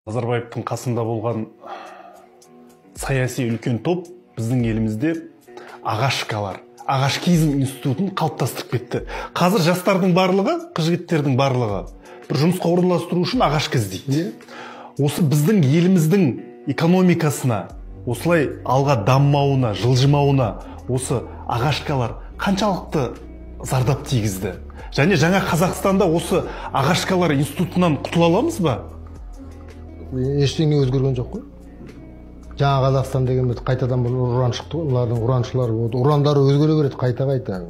Назарбаевтың қасында болған саяси үлкен топ біздің елімізде ағашкалар, ағашкизм институтын қалыптастырып кетті. Қазір жастардың барлығы, қыз жігіттердің барлығы бір жұмысқа орналастыру үшін ағашка іздейді. Осы біздің еліміздің экономикасына, осылай алға дамымауына, жылжымауына осы ағашкалар қаншалықты зардап тигізді? Және жаңа Қазақстанда осы ағашкалар институтынан құтыла аламыз ба? Ештеңе өзгерген жоқ қой. Жаңа Қазақстан деген біз қайтадан бір ұран шықты ғой. Олардың ұраншылары, ұрандары өзгере береді қайта-қайта.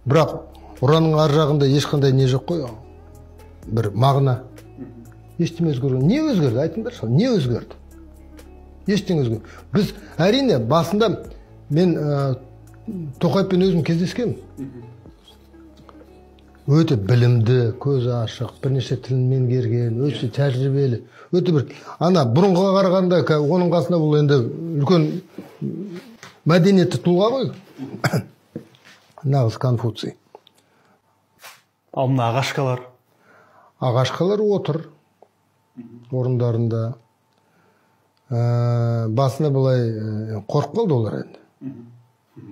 Бірақ ұранның ар жағында ешқандай не жоқ қой, бір мағына. Ештеңе өзгерген. Не өзгерді? Айтыңдаршы, не өзгерді? Ештеңе өзгерді. Біз әрине басында мен Тоқаевпен өзім кездескенмін. Өте білімді, көзі ашық, бірнеше тілін меңгерген, өте тәжірибелі, өте бір ана бұрынғыға қарағанда оның қасында бұл енді үлкен мәдениетті тұлға ғой. Нағыз Конфуций. Ал мына ағашкалар? Ағашкалар отыр орындарында. Басында былай қорқып қалды олар енді.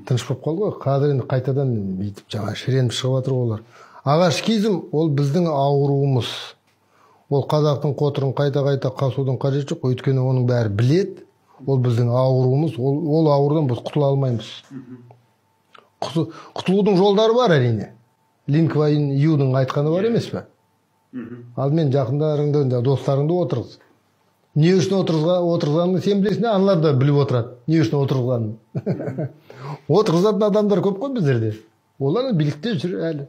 Тыныш болып қалды ғой. Қазір енді қайтадан бүйтіп жаңа шіреніп шығып жатыр олар. Ағашкизм ол біздің ауруымыз. Ол қазақтың қотырын қайта-қайта қасудың қажеті жоқ, өйткені оның бәрі біледі. Ол біздің ауруымыз, ол аурудан біз құтыла алмаймыз. Құтылудың жолдары бар әрине. Лин Куан Юдің айтқаны бар емес пе? Ал мен жақындарыңды, достарыңды отырғыз. Не үшін отырғызғанын сен білесің, аналар да біліп отырады. Не үшін отырғызғанын. Отырғызатын адамдар көп қой біздерде. Олар билікте жүр әлі.